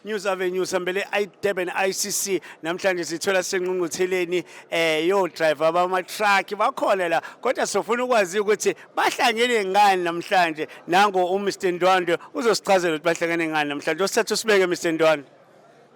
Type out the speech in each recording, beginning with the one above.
News Avenue, sambele iDurban ICC. Namhlanje sithola sengqungqutheleni yo driver bama truck bakhona la, kodwa sofuna ukwazi ukuthi bahlangene ngani namhlanje. Nango uMr Ndwandwe uzosichazela ukuthi bahlangene ngani namhlanje. Osithatha usibeke, Mr Ndwandwe.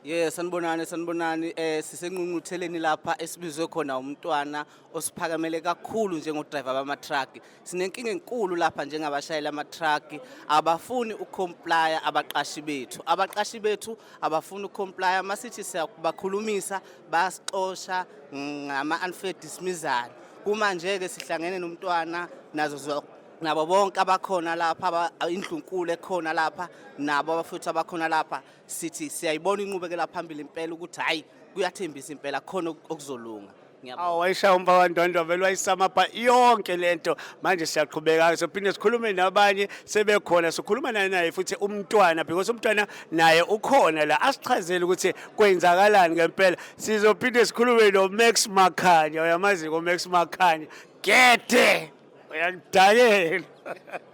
Yes, sanibonani, sanibonani. Sisenqunqutheleni lapha esibizwe khona umntwana osiphakamele kakhulu njengodriver bama truck. Sinenkinga enkulu lapha njengabashayeli ama truck, abafuni ukucomply abaqashi bethu. Abaqashi bethu abafuni ukucomply, masithi siyabakhulumisa basixosha ngama unfair dismissal. Kumanje ke sihlangene nomntwana nazo nabo bonke abakhona lapha, indlunkulu ekhona lapha, nabo abafowethu abakhona lapha, sithi siyayibona inqubekela phambili impela ukuthi hayi, kuyathembisa impela, khona okuzolunga. Ngiyabonga. Awu, wayishaya umfaka kaNdwandwe, vele wayisamapha yonke lento. Manje siyaqhubeka, sophinde sikhulume nabanye sebekhona, sikhuluma naye futhi umntwana, because umntwana naye ukhona la, asichazele ukuthi kwenzakalani ngempela. Sizophinde sikhulume no Max Makhanya. Uyamazi ko Max Makhanya? Gede uyangidakela.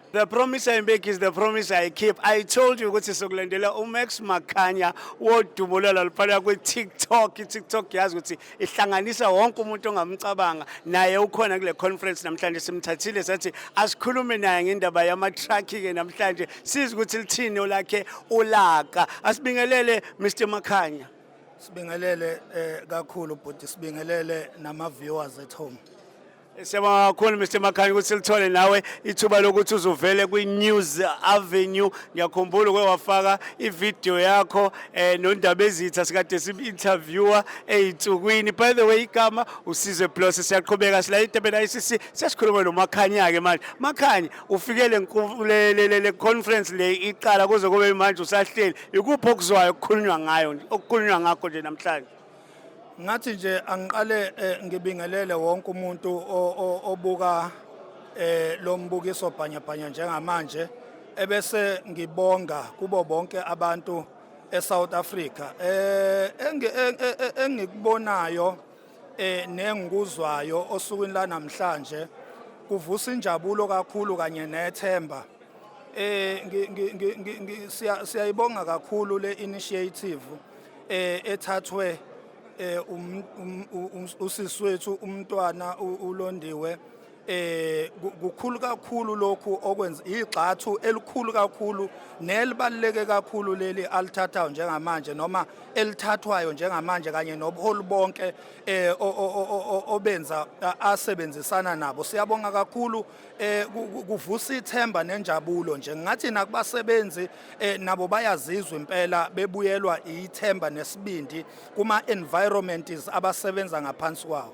The promise I make is the promise I keep. I told you ukuthi sokulandela uMax Makhanya wodumo lwalapha kwi-TikTok. I-TikTok yazi ukuthi ihlanganisa wonke umuntu ongamcabanga. Naye ukhona kule conference namhlanje, simthathile sathi asikhulume naye ngendaba yama-truck ke namhlanje. Sizwe ukuthi lithini olakhe ulaka. Asibingelele, Mr Makhanya. Sibingelele kakhulu bhuti, sibingelele nama viewers at home. Siyabonga kakhulu, Mr Makhanya, ukuthi silithole nawe ithuba lokuthi uzuvele kwi-News Avenue. Ngiyakhumbula uke wafaka ivideo yakho noNdaba ezitha sikade sim-interviewer ey'nsukwini. By the way, igama uSizwe Plus. Siyaqhubeka sila eDurban ICC, sesikhuluma noMakhanya-ke manje. Makhanya, ufike le conference le iqala kuze kube manje usahleli. Ikuphi okuzwayo okukhulunywa ngayo nje, okukhulunywa ngakho nje namhlanje? Ngathi nje angiqale ngibingelele wonke umuntu obuka lo mbukiso bhanyabhanya njengamanje, ebese ngibonga kubo bonke abantu eSouth Africa. Engikubonayo nengikuzwayo osukwini la namhlanje kuvusa injabulo kakhulu kanye nethemba. Siyayibonga kakhulu le initiative ethathwe usisi wethu umntwana uLondiwe. Kukhulu kakhulu lokhu okwenza igxathu elikhulu kakhulu nelibaluleke kakhulu leli alithathayo njengamanje noma elithathwayo njengamanje kanye nobuholi bonke obenza asebenzisana nabo. Siyabonga kakhulu, kuvusa ithemba nenjabulo nje. Ngathi nakubasebenzi nabo bayazizwa impela bebuyelwa ithemba nesibindi kuma environments abasebenza ngaphansi kwawo.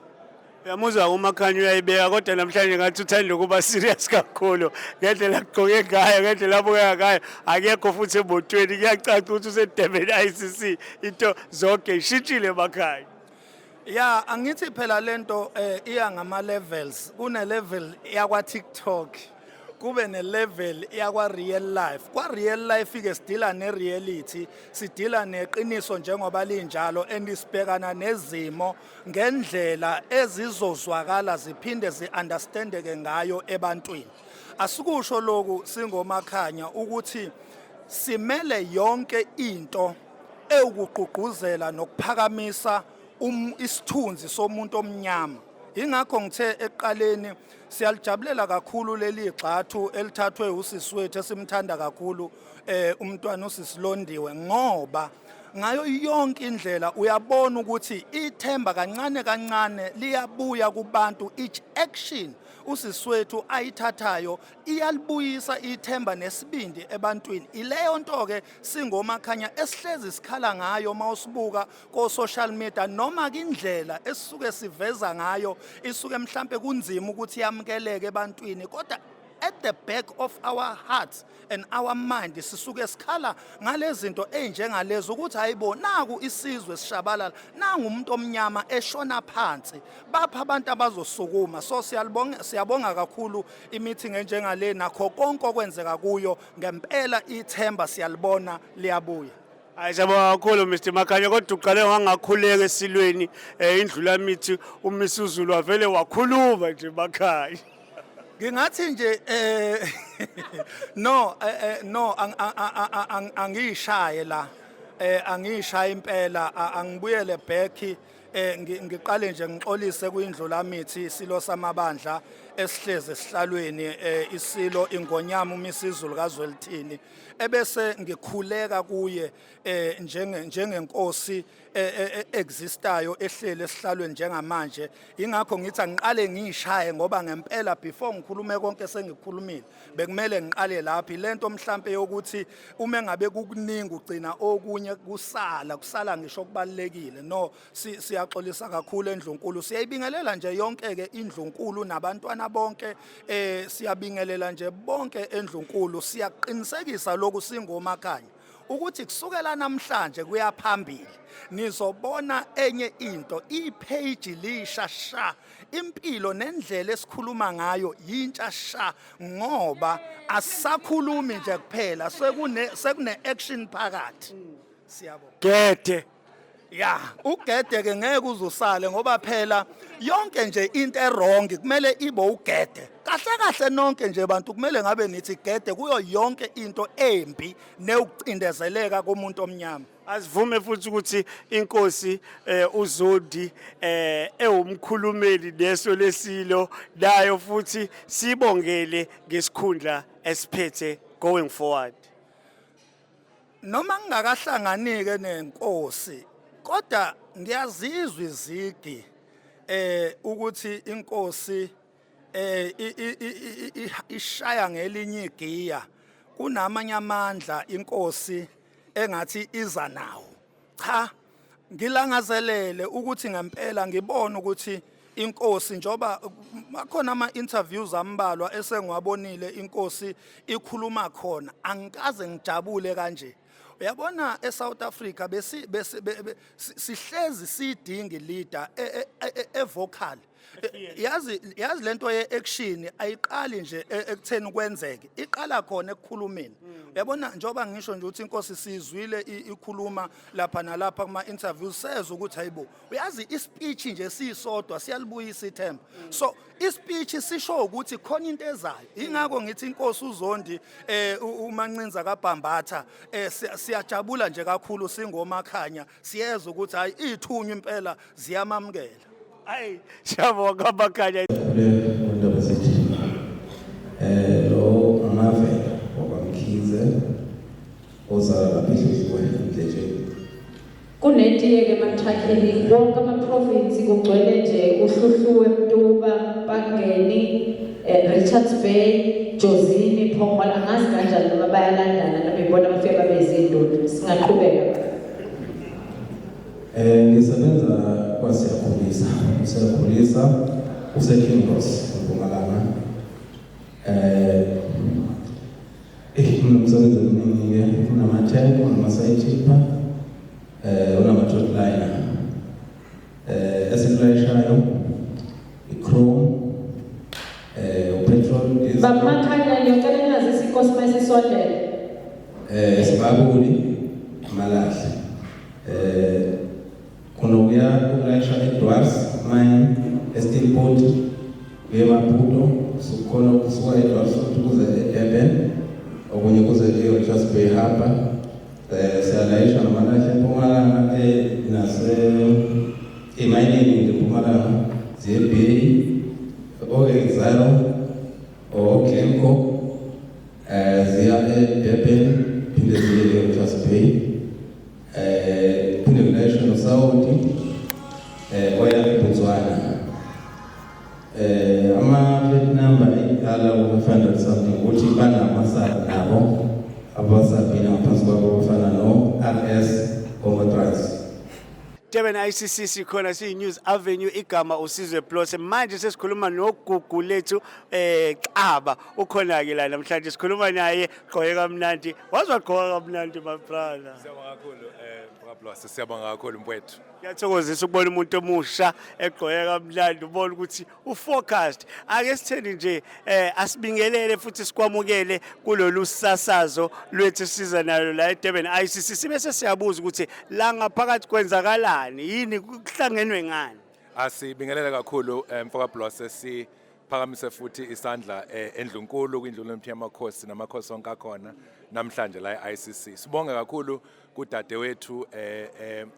Uyamuzwa uMakhanya uyayibeka, kodwa namhlanje ngathi uthanda ukuba serious kakhulu ngendlela agqoke ngayo, ngendlela abukeka ngayo. Akekho futhi emotweni, kuyacaca ukuthi useDurban ICC, into zonke ishintshile, Makhanya. Ya, angithi phela lento iya ngama levels. Kune level yakwa TikTok, kube ne level yakwa real life. Kwa real life ke sidila ne reality, sidila neqiniso njengoba linjalo, and sibhekana nezimo ngendlela ezizozwakala ziphinde zi-understandeke ngayo ebantwini. Asikusho lokhu singoMakhanya ukuthi simele yonke into ewukugqugquzela nokuphakamisa isithunzi somuntu omnyama. Ingakho ngithe ekuqaleni siyalijabulela kakhulu leli gxathu elithathwe usisi wethu esimthanda kakhulu, umntwana uSisilondiwe, ngoba ngayo yonke indlela uyabona ukuthi ithemba kancane kancane liyabuya kubantu. Each action usisi wethu ayithathayo iyalibuyisa ithemba nesibindi ebantwini. Ileyo nto ke singoMakhanya esihlezi sikhala ngayo mawusibuka ko social media noma kindlela esisuke siveza ngayo, isuke mhlambe kunzima ukuthi yamukeleke ebantwini, kodwa at the back of our hearts and our mind sisuke sikhala ngalezi zinto ezinjengalezo ukuthi hayibo, naku isizwe sishabalala, nangu umuntu omnyama eshona phansi, bapha abantu abazosukuma. So siyalibonga, siyabonga kakhulu i-meeting enjengale nakho konke okwenzeka kuyo. Ngempela ithemba siyalibona liyabuya. Hayi, siyabonga kakhulu, Mr Makhanya, kodwa uqale wangakhuleka esilweni indlulamithi uMisuzulu wavele wakhuluma nje, Makhanya. Ngingathi nje no, no, angiyishaye la. Angishaya impela, angibuyele back, ngiqale nje ngixolise kwindlu lamithi, isilo samabandla esihleze esihlalweni, isilo ingonyama uMisizulu kaZwelithini, ebese ngikhuleka kuye njengenkosi existayo ehlele esihlalweni njengamanje. Ingakho ngithi angiqale ngishaye, ngoba ngempela before ngikhulume konke sengikukhulumile, bekumele ngiqale laphi lento mhlambe yokuthi uma ngabe kukuningi ugcina okunye kusala kusala ngisho kubalekile. No, siyaxolisa kakhulu endlunkulu. Siyayibingelela nje yonke ke indlunkulu nabantwana bonke. Siyabingelela nje bonke endlunkulu. Siyaqinisekisa lokhu singomakhanya ukuthi kusukela namhlanje kuya phambili nizobona enye into, ipage lisha sha, impilo nendlela esikhuluma ngayo yintsha sha, ngoba asisakhulumi nje kuphela, sekune action phakathi. Siyabonga. Gede. Ya, ugede ke ngeke uzusale, ngoba phela yonke nje into ewrong kumele ibe ugede. Kahle kahle nonke nje bantu kumele ngabe nithi gede kuyo yonke into embi newucindezeleka komuntu omnyama. Asivume futhi ukuthi inkosi uZondi ewumkhulumeli leso lesilo nayo futhi sibongele ngesikhundla esiphethe going forward. Noma ngingakahlanganike nenkosi, kodwa ngiyazizwa izigi ukuthi inkosi ishaya ngelinye igiya, kunamanye amandla inkosi engathi iza nawo. Cha, ngilangazelele ukuthi ngempela ngibone ukuthi inkosi, njoba akhona ama-interviews ambalwa esengiwabonile inkosi ikhuluma khona, angikaze ngijabule kanje. Uyabona, eSouth Africa besi sihlezi sidinga leader evocal. Yazi lento ye-action ayiqali nje ekutheni kwenzeke, iqala khona ekukhulumeni. Uyabona, njengoba ngisho nje ukuthi inkosi sizwile ikhuluma lapha nalapha kuma interviews, sezwe ukuthi hayibo, uyazi, ispeech nje sisodwa siyalibuyisa ithemba. So ispeech sisho ukuthi khona into ezayo. Ingakho ngithi inkosi uZondi uMancinza kaBhambatha, siyajabula nje kakhulu singomakhanya, siyezwa ukuthi hayi, ithunywa impela ziyamamukela. Hayi, siyabonga makhanya. Kule ndaba sithi lo uMavela wakwaMkhize ozala lapha eHluhluwe eMdletsheni. Kunetiye-ke emathrakhini wonke ama-province, kugcwele nje uHluhluwe, Mtuba, Mpangeni, Richards Bay, Jozini, Phongolo. Angazi kanjani noma bayalandana noma ibona abafike babe zinduna. Singaqhubeka. Ngisebenza kwaSiyakhulisa. USiyakhulisa useKinross, eMpumalanga. Unomsebenzi omningi ke, unama-tank, unama-side tipper, unama-trautliner. Esikulayishayo i-chrome, upetrol, diesel. Baba Makhanya, ngiyocela ningazisi inkosi uma isisondela. Sibabuli amalahle. Kunokuya ukulayisha eDwars Mine, eSteelpoort, kuye eMaputo, sukhona ukusuka eDwars futhi kuze eDurban, okunye kuze e-Richards Bay Harbour. Siyalayisha namalahle eMpumalanga, nase emayinini nje eMpumalanga, ziye Bay, o-Exxaro, o-Glencore, ziya eDurban, phinde ziye e-Richards Bay. Phinde kulayishwe nosawoti oya eBotswana. Ama plate number iqala ku-500 something, ukuthi banama-sub nabo abasabhina ngaphansi kwabo abafana no-RS Omotrans. Durban ICC, sikhona siyi News Avenue, igama uSizwe Plus. Manje sesikhuluma noGugu lethu Xaba, ukhona ke la namhlanje, sikhuluma naye gqoke kamnandi, wazwagqoka kamnandi, my brother. Siyabonga kakhulu, Mfaka, siyabonga kakhulu, mfowethu. Kuyathokozisa ukubona umuntu omusha egqoke kamnandi, ubona ukuthi ufocused. Ake sitheni nje, asibingelele futhi sikwamukele kulolu sasazo lwethu siza nalo la eDurban ICC. Sibe sesiyabuza ukuthi la ngaphakathi kwenzakalani, yini, kuhlangenwe ngani? Asibingelele kakhulu, mfoka Blose, si Siphakamise futhi isandla endlunkulu kwindlu lomthi yamakhosi namakhosi onke akhona namhlanje la e-ICC. Sibonge kakhulu kudadewethu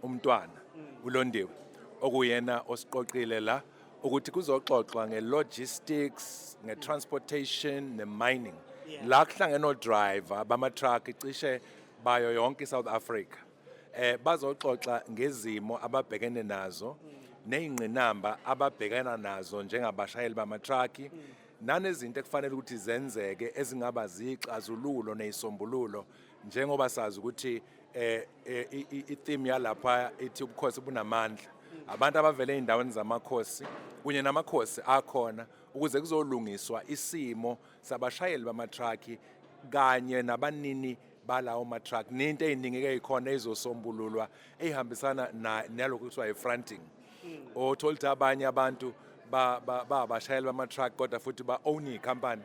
umntwana uLondiwe okuyena osiqoqile la ukuthi kuzoxoxwa nge-logistics, nge-transportation ne-mining. La kuhlangene o-driver bama-truck cishe bayo yonke iSouth Africa. Bazoxoxa ngezimo ababhekene nazo nezingqinamba ababhekana nazo njengabashayeli bamatruck nanezinto ekufanele ukuthi zenzeke ezingaba zixazululo nezisombululo, njengoba sazi ukuthi i-theme yalapha ithi ubukhosi bunamandla, abantu abavele ey'ndaweni zamakhosi kunye namakhosi akhona ukuze kuzolungiswa isimo sabashayeli bamatruck kanye nabanini balawo matruck, nento ey'ningi-ke ey'khona ey'zosombululwa ey'hambisana nalokhu kuthiwa i-fronting. Othola ukuthi abanye abantu ba abashayeli bama-truck kodwa futhi ba-own iy'khampani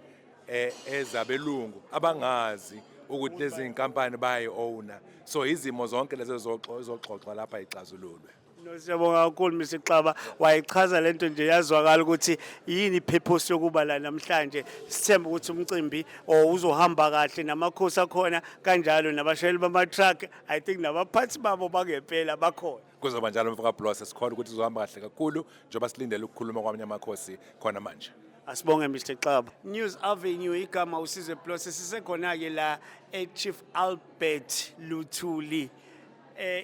ezabelungu abangazi ukuthi lezi iy'nkampani bayayi-owna. So izimo zonke lezo ezoxoxwa lapha ixazululwe. No, siyabonga kakhulu, Mr Xaba. Wayichaza lento nje yazwakala ukuthi yini i-purpose yokuba la namhlanje. Sithemba ukuthi umcimbi or uzohamba kahle namakhosi akhona kanjalo nabashayeli bama-truck. I think nabaphathi babo bangempela bakhona. Kuzoba njalo, mfoka Blose. Sikholwa ukuthi kuzohamba kahle kakhulu njengoba silindele ukukhuluma kwamanye amakhosi khona manje. Asibonge, Mr Xaba. News Avenue, igama uSizwe Plus. Sisekhona ke la e-Chief Albert Luthuli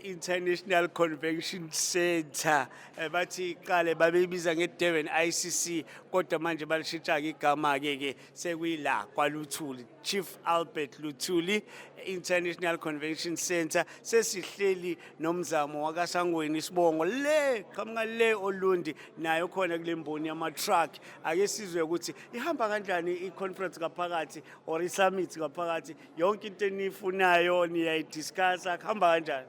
International Convention Center. Bathi iqale babeyibiza nge-Durban ICC, kodwa manje balishintsha ke igama ke sekuyila kwaLuthuli, Chief Albert Luthuli International Convention Center. Sesihleli nomzamo wakaSangweni, isibongo le qhamuka le Olundi, nayo khona kule mboni yama-truck. Ake sizwe ukuthi ihamba kanjani i-conference ngaphakathi or i-summit ngaphakathi. Yonke into eniyifunayo niyayidiscussa, kuhamba kanjani?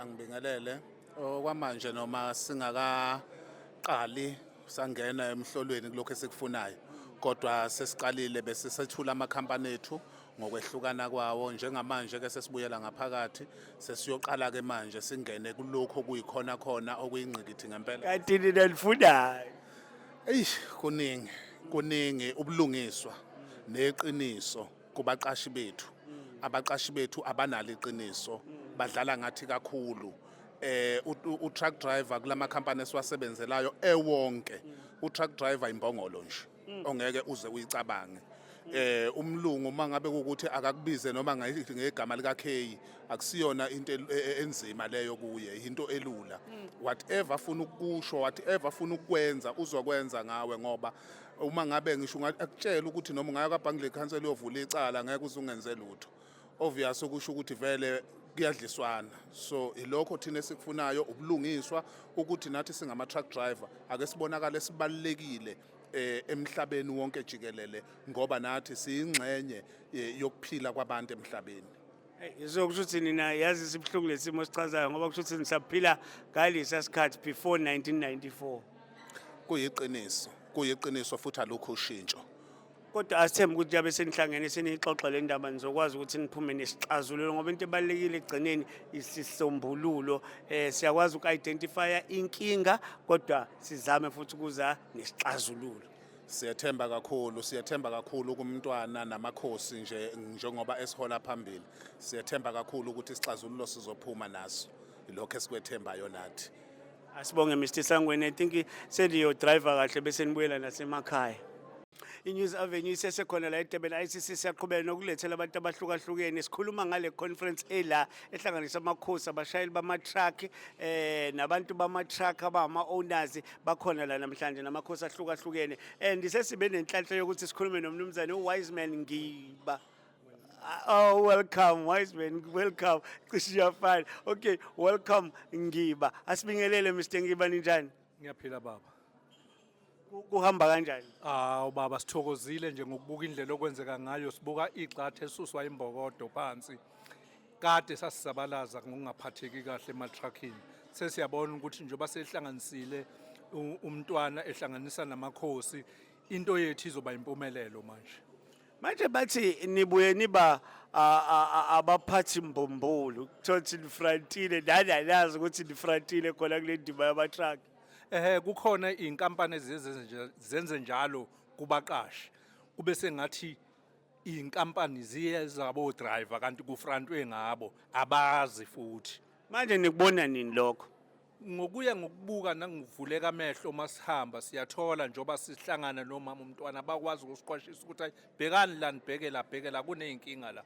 Angibingelele. Okwamanje noma singakaqali sangena emhlolweni kulokho esikufunayo, kodwa sesiqalile bese sethula amakhampani ethu ngokwehlukana kwawo. Njengamanje ke sesibuyela ngaphakathi, sesiyoqala ke manje singene kulokho okuyikhona khona okuyingqikithi ngempela. Kanti nina nifunayo? Eish, kuningi, kuningi. Ubulungiswa neqiniso kubaqashi bethu. Abaqashi bethu abanalo iqiniso, badlala ngathi kakhulu. U-truck driver kulama company esiwasebenzelayo ewonke, u-truck driver imbongolo nje ongeke uze uyicabange. Umlungu mangabe ukuthi akakubize noma ngegama lika K, akusiyona into enzima leyo kuye, into elula. Whatever afuna ukusho, whatever afuna ukwenza, uzokwenza ngawe, ngoba uma ngabe ngisho akutshela ukuthi noma ungaya kwaBangla Council uyovula icala, ngeke uze ungenze lutho. Obvious okusho ukuthi vele kuyadliswana. So ilokho thina esikufunayo, ubulungiswa, ukuthi nathi singama truck driver ake sibonakale sibalekile emhlabeni wonke jikelele, ngoba nathi siyingxenye yokuphila kwabantu emhlabeni. Hey, so kusho ukuthi nina, yazi sibuhlungu lesimo sichazayo, ngoba kusho ukuthi nisaphila ngalesa sikhathi before 1994. Kuyiqiniso, kuyiqiniso, futhi alukho ushintsho. Kodwa asithembe ukuthi njabe senihlangene seniyixoxa le ndaba, nizokwazi ukuthi niphume nesixazululo, ngoba into ebalulekile ekugcineni isisombululo. Siyakwazi uku-identifya inkinga, kodwa sizame futhi ukuza nesixazululo. Siyathemba kakhulu, siyathemba kakhulu kumntwana namakhosi nje njengoba esihola phambili. Siyathemba kakhulu ukuthi isixazululo sizophuma naso. Ilokho esikwethembayo nathi. Asibonge, Mr Sangweni. I think seniyo-driver kahle bese nibuyela nasemakhaya. I-News Avenue isesekhona la eDurban ICC. Siyaqhubeka nokulethela abantu abahlukahlukene. Sikhuluma ngale conference ela ehlanganisa amakhosi, abashayeli bama-truck nabantu bama-truck abama-owners bakhona la namhlanje, namakhosi ahlukahlukene, and sesibe nenhlanhla yokuthi sikhulume nomnumzane uWiseman Ngiba. Oh, welcome, Wiseman. Welcome. Cishe iyafana. Okay, welcome, Ngiba. Asibingelele, Mr Ngiba, ninjani? Ngiyaphila, baba. Kuhamba kanjani? Ah, baba, sithokozile nje ngokubuka indlela okwenzeka ngayo, sibuka igxathu esuswa imbokodo phansi. Kade sasizabalaza ngokungaphatheki kahle ematruckini. Sesiyabona ukuthi njengoba sehlanganisile umntwana ehlanganisa namakhosi, into yethu izoba impumelelo manje. Manje bathi nibuye niba abaphathi mbumbulu. Kuthiwa ukuthi nifrontile, nani anazi ukuthi nifrontile khona kule ndima yama-truck. Ehhe, kukhona iy'nkampani eziye zenze njalo kubaqashi, kube sengathi iy'nkampani ziye zabo driver kanti kufrantwe ngabo, abazi futhi. Manje nikubona nini lokho? Ngokuya ngokubuka nangivuleka amehlo masihamba siyathola, njengoba sihlangana nomama umntwana, bakwazi ukusiqwashisa ukuthi hayi, bhekani la, nibheke la, bheke la, kuney'nkinga la.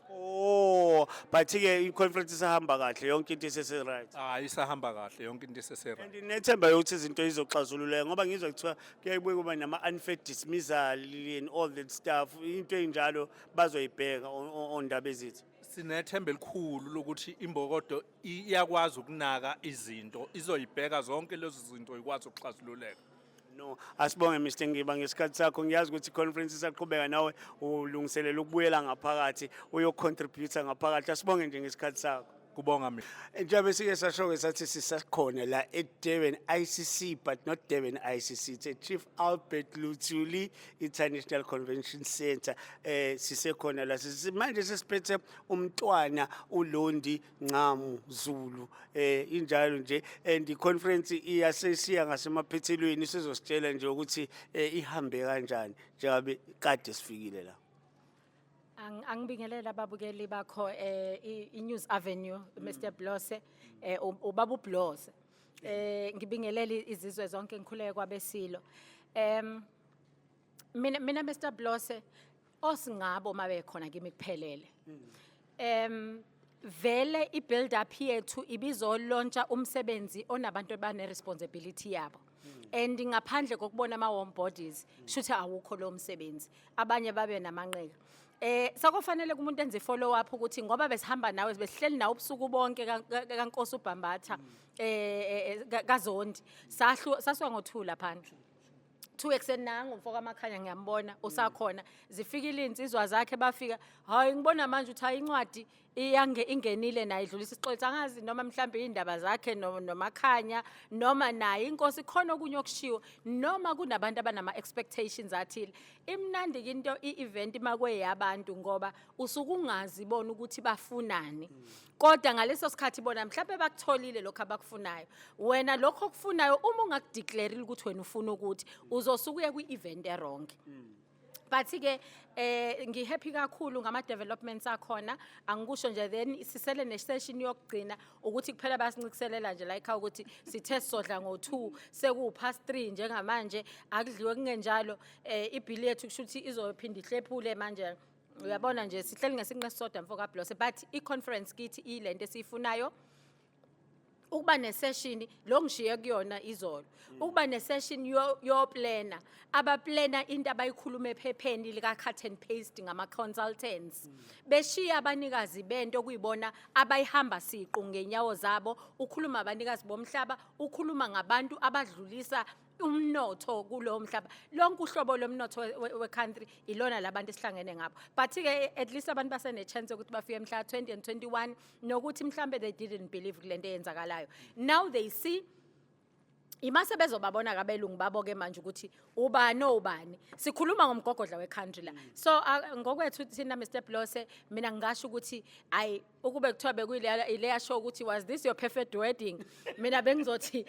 Oh, but ke i-conference isahamba kahle, yonke into isese right? Hayi, isahamba kahle, yonke into isese-right. And nethemba yokuthi izinto izoxazululeka, ngoba ngizwa kuthiwa kuyayibuye kuba nama-unfair dismissal and all that stuff, into ey'njalo bazoyibheka ondaba ezithi. Sinethemba elikhulu lokuthi imbokodo iyakwazi ukunaka izinto, izoyibheka zonke lezo zinto, ikwazi ukuxazululeka. No, asibonge Mr Ngiba ngesikhathi sakho. Ngiyazi ukuthi i-conference isaqhubeka, nawe ulungiselela ukubuyela ngaphakathi uyocontribute ngaphakathi. Asibonge nje ngesikhathi sakho. Kubonga mina. Njengoba sike sasho-ke sathi sisakhona la e-Durban ICC, but not Durban ICC, it's a Chief Albert Luthuli International Convention Center. Sisekhona la. Manje sesiphethe umntwana uLondi Ncamu Zulu. Injalo nje, and i-conference iyasesiya ngasemaphethelweni, sizositshela nje ukuthi ihambe kanjani njengabe kade sifikile la. Angibingelela ababukeli bakho i-News Avenue, Mr Blose, ubaba uBlose. Ngibingelela izizwe zonke, ngikhuleke kwabesilo. Mina Mr Blose, osingabo mabe khona kimi kuphelele. Vele i-build up yethu ibizolauncha umsebenzi onabantu abane responsibility yabo. And ngaphandle kokubona ama warm bodies, shuthi awukho lo msebenzi. Abanye babe namanqika. Sakufanele kumuntu enze follow up ukuthi ngoba besihamba nawe, besihleli nawe ubusuku bonke kaNkosi uBhambatha kaZondi. Sahlu sasuka ngo2 laphana. 2 ekuseni, nangu umfo kaMakhanya, ngiyambona usakhona, zifikile insizwa zakhe, bafika, hayi, ngibona manje ukuthi hayi, incwadi iyange ingenile naye idlulisa isixolisa, angazi noma mhlambe indaba zakhe noMakhanya noma naye inkosi khona okunye okushiwo noma kunabantu abanama expectations athile. Imnandi ke into i-event makweyabantu ngoba usuke ungazi bona ukuthi bafunani, kodwa ngaleso sikhathi bona mhlawumbe bakutholile lokho abakufunayo. Wena lokho okufunayo uma ungakudeclare ukuthi wena ufuna ukuthi uzosuka uye kwi-event e-wrong. But ke ngihappy kakhulu ngama developments akhona, angikusho nje. Then sisele ne session yokugcina ukuthi kuphela basincikiselela nje like ukuthi sithe sodla ngo2, seku past 3 njengamanje, akudliwe. Kungenjalo ibill yethu kusho ukuthi izophinda ihlephule. Manje uyabona nje sihleli ngesinqe sisodwa, mfoka Blose, but i-conference kithi ilento esiyifunayo, ukuba nesession lo ngishiye kuyona izolo, ukuba nesession yoplana, abaplana into abayikhuluma ephepheni lika cut and paste ngama consultants, beshiya abanikazi bento kuyibona abayihamba siqu ngenyawo zabo. Ukhuluma abanikazi bomhlaba, ukhuluma ngabantu abadlulisa umnotho kulowo mhlaba, lonke uhlobo lomnotho we-country ilona labantu esihlangene ngabo. But ke at least abantu basene chance yokuthi bafike mhla 20 and 21, nokuthi mhlambe they didn't believe kulento eyenzakalayo, now they see. Imase bezobabona kabelungu babo ke manje ukuthi ubani obani, sikhuluma ngomgogodla we-country la. So ngokwethu thina, Mr Blose, mina ngingasho ukuthi ayi, ukube kuthiwa bekuyileya ileya show ukuthi "Was this your perfect wedding?", mina bengizothi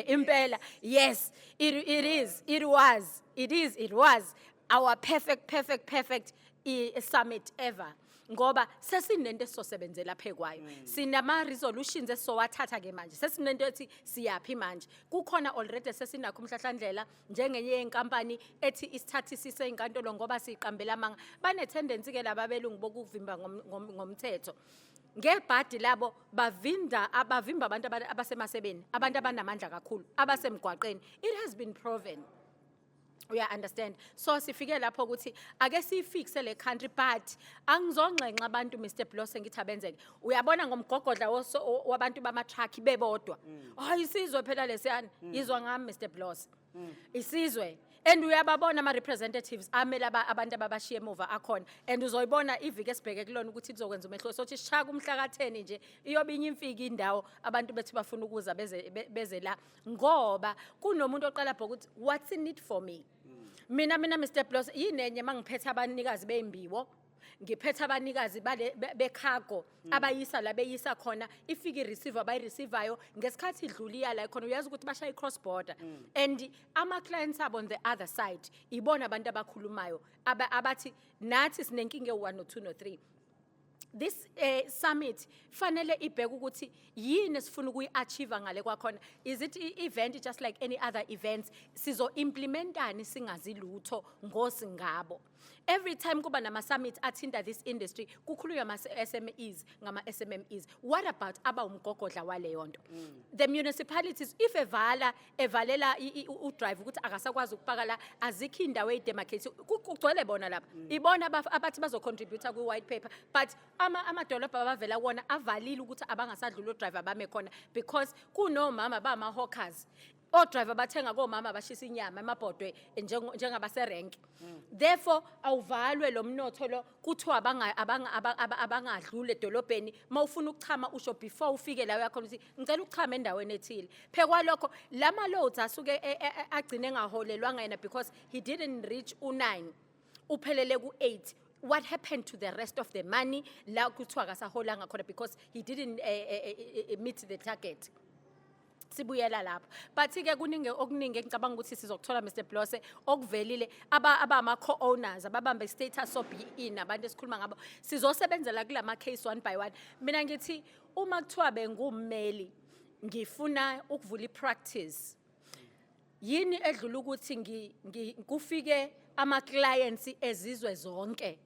impela yes, it is, it was, it is, it was our perfect, perfect, perfect summit ever, ngoba sesinento esizosebenzela phekwayo, sinama resolutions esizowathatha ke manje, sesinento ethi siyaphi manje, kukhona already sesinakho umhlahlandlela njengenye yenkampani ethi isithathisise inkantolo ngoba siqambela amanga. Bane tendency ke laba belungu bokuvimba ngomthetho. Ngebhadi labo bavinda, abavimba abantu abasemasebeni, abantu abanamandla kakhulu abasemgwaqeni. It has been proven, uya understand? So sifike lapho ukuthi ake siyifixe le country, but angizonxenxa abantu, Mr Blose, ngithi abenzeke. Uyabona ngomgogodla wabantu bama-truck bebodwa, hayi, isizwe phela lesiyana, izwa ngami, Mr Blose, isizwe. And uyababona ama-representatives amele abantu ababashiye emuva akhona, and uzoyibona iviki esibheke kulona ukuthi kuzokwenza umehluko. Sothi sishaka umhla ka-10 nje, iyobe inye imfika indawo, abantu bethu bafuna ukuza beze la, ngoba kunomuntu oqala bhoka ukuthi what's in it for me. Mina, Mr Blose, yinenye mangiphethe abanikazi beyimbiwo. Ngiphethe abanikazi bale becargo abayisa la beyisa khona, ifike ireceiver, abayireceivayo ngesikhathi idlula iya la khona. Uyazi ukuthi bashaya i-cross border and ama-clients abo on the other side ibona abantu abakhulumayo abathi nathi sinenkinga ewu-1 no-2 no-3. This summit fanele ibheke ukuthi yini esifuna ukuyi-achieve ngale kwakhona. Is it i-event just like any other events? Sizo-implementani singazi lutho ngosingabo? Every time kuba nama-summit athinta this industry, kukhulunywa ama-SMEs, ngama-SMMEs. What about abawumgogodla waleyo nto, the municipalities? If evala evalela udrive ukuthi akasakwazi ukupaka la, azikho iy'ndawo ey'demarcate, kugcwele bona lapha. Ibona abathi bazocontributa kwi-white paper, but amadolobha abavela kuwona avalile ukuthi abangasadluli odriver bame khona because kunomama bama-hawkers, odriver bathenga komama bashisa inyama emabhodwe njengabaserenki. Therefore awuvalwe lo mnotho lo, kuthiwa abangadluli edolobheni. Uma ufuna ukuchama, usho before ufike la uyakhona ukuthi ngicela ukuchama endaweni ethile. Phekwalokho lama loads asuke agcine engaholelwanga yena because he didn't reach u9, uphelele ku8. What happened to the rest of the money la kuthiwa akasaholanga khona because he didn't meet the target? Sibuyela lapho, but ke kuningi okuningi engicabanga ukuthi sizokuthola, Mr Blose, okuvelile abama co-owners ababambe status of BE nabantu esikhuluma ngabo. Sizosebenzela kulama case one by one. Mina ngithi uma kuthiwa bengummeli, ngifuna ukuvula ipractice, yini edlula ukuthi kufike ama clients ezizwe zonke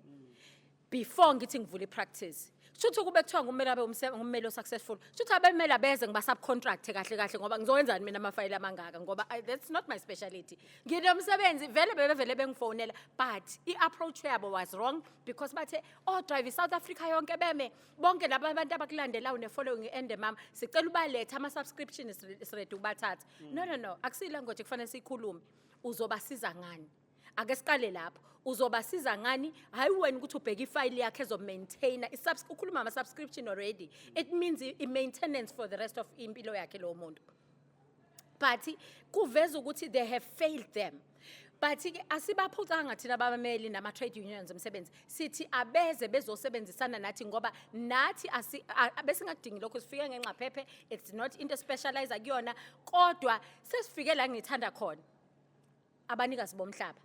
before ngithi ngivula ipractice? Shuthi kube kuthiwa ngumele abe ngummeli o-successful, shuthi abemele abeze ngiba-subcontract kahle kahle, ngoba ngizokwenzani mina amafayili amangaka? Ngoba that's not my speciality. Nginomsebenzi vele, bebevele bengifonela, but i-approach yabo was wrong because bathe, "Oh, drive i-South Africa yonke beme bonke laba bantu abakulandelayo ne-following ende, mama, sicela ubalethe ama-subscription, siready ukubathatha." No, no, no, akusiyi language kufanele siyikhulume. Uzobasiza ngani? Ake siqale lapho. Uzobasiza ngani? Hayi wena ukuthi ubheke ifayili yakhe ezomaintaina, ukhuluma ama-subscription already, it means i-maintenance for the rest of impilo yakhe lowo muntu. But kuveza ukuthi they have failed them, but ke asibaphucanga thina abameli nama-trade unions emsebenzi. Sithi abeze bezosebenzisana nathi ngoba nathi besingakudingi lokho. Sifike ngenxaphephe, it's not into specialize kuyona, kodwa sesifike la ngithanda khona. Abanikazi bomhlaba,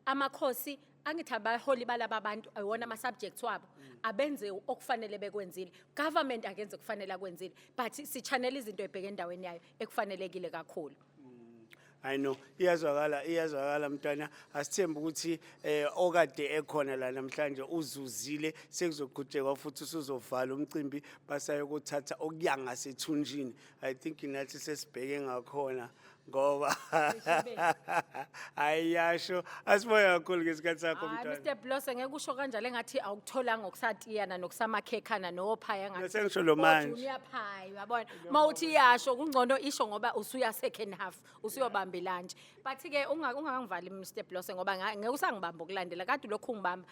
amakhosi, angithi abaholi balaba bantu ayiwona ama-subjects wabo, abenze okufanele bekwenzile. Government akenze kufanele akwenzile, but si-channel izinto ebheke endaweni yayo ekufanelekile kakhulu. I know, iyazwakala, iyazwakala, mntwana. Asithembe ukuthi okade ekhona la namhlanje uzuzile. Sekuzoqhutshekwa futhi, usuzovala umcimbi, basayokuthatha okuya ngasethunjini. I think nathi sesibheke ngakhona ngoba ayiyasho. Asibonge kakhulu ngesikhathi sakho, Hayi, mntwana. Mr Blose, ngeke usho kanjalo engathi awukutholanga okusatiyana nokusamakhekana nophaya ngathi. Sengisho lo manje. Junior pie, uyabona. Mawuthi iyasho, kungcono isho ngoba usuya second half, usuyobamba ilunch. But ke ungangivali, Mr Blose, ngoba ngeke usangibamba ukulandela kade lokhu ungibamba.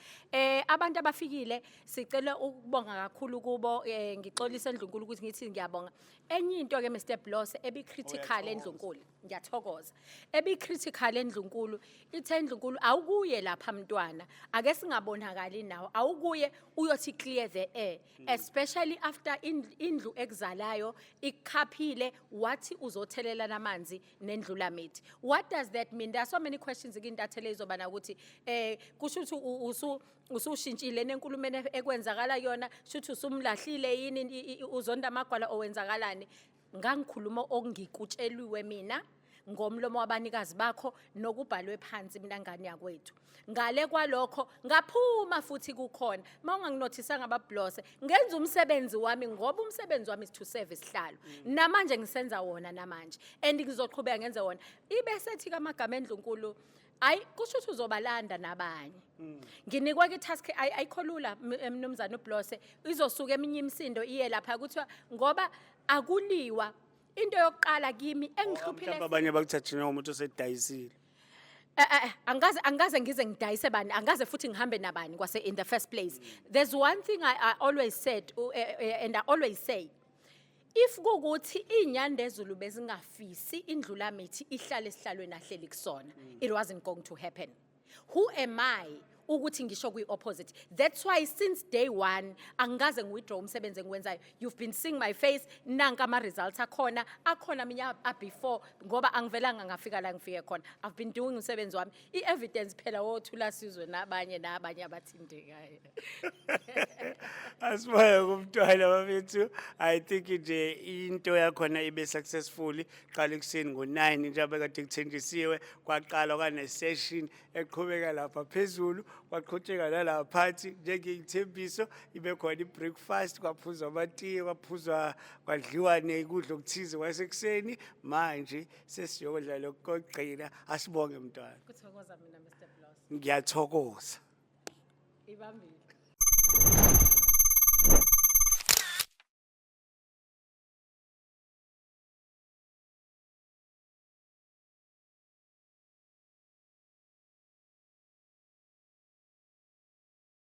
Abantu abafikile sicela ukubonga kakhulu kubo. Ngixolisa endlunkulu ukuthi ngithi ngiyabonga. Enye into ke, Mr Blose, ebi critical endlunkulu. Ngiyathokoza. Ebi critical endlunkulu, ithe endlunkulu awukuye lapha mntwana. Ake singabonakali nawo. Awukuye uyothi clear the air, especially after indlu ekuzalayo ikhaphile wathi uzothelela namanzi nendlulamithi. What does that mean? There are so many questions kintathele izobana ukuthi kusho ukuthi usushintshile nenkulumeni ekwenzakala yona, shuthi usumlahlile yini, uzonda amagwala owenzakalani? Ngangikhuluma okungikutsheliwe mina ngomlomo wabanikazi bakho nokubhalwe phansi, mina ngane yakwethu. Ngale kwalokho ngaphuma futhi kukhona mawunganginotisanga, bablose, ngenza umsebenzi wami ngoba umsebenzi wami is to serve isihlalo. Namanje ngisenza wona namanje and ngizoqhubeka ngenze wona. Ibe sethi kamagama endlunkulu, ayi, kusho ukuthi uzobalanda nabanye. Nginikwa ke task, ayikho lula, mnumzane uBlose. Izosuka eminye imisindo iye lapha kuthiwa ngoba akuliwa. Into yokuqala kimi engihluphile Mhlawumbe abanye bakuthathe njengomuntu osedayisile. Angaze ngize ngidayise bani, angaze futhi ngihambe nabani kwase in the first place. There's one thing I always said and I always say, if kukuthi inyandezulu bezingafisi indlulamithi ihlale esihlalweni ahleli kusona, it wasn't going to happen. Who am I? Ukuthi ngisho kwi-opposite. That's why since day one angikaze ngi-withdraw umsebenzi engiwenzayo. You've been seeing my face, nanka ama-results akhona, akhona mina a-before, ngoba angivelanga ngafika la ngifike khona. I've been doing umsebenzi wami. I-evidence phela wothula sizwe nabanye nabanye abathintekayo. Asibaye kumntwana bafethu. I think nje into yakhona ibe successful. Qala ekuseni ngo-9 njengoba kade kuthenjisiwe, kwaqala kwane session eqhubeka lapha phezulu, kwaqhutsheka nalapha phansi njengeyithembiso, ibe khona i-breakfast, kwaphuzwa amatiye, kwaphuzwa kwadliwa nekudla okuthize kwasekuseni. Manje sesiyodla lokhu kokugcina. Asibonge mntwana. Kuthokoza mina, Mr. Bloss. Ngiyathokoza. Ibambile.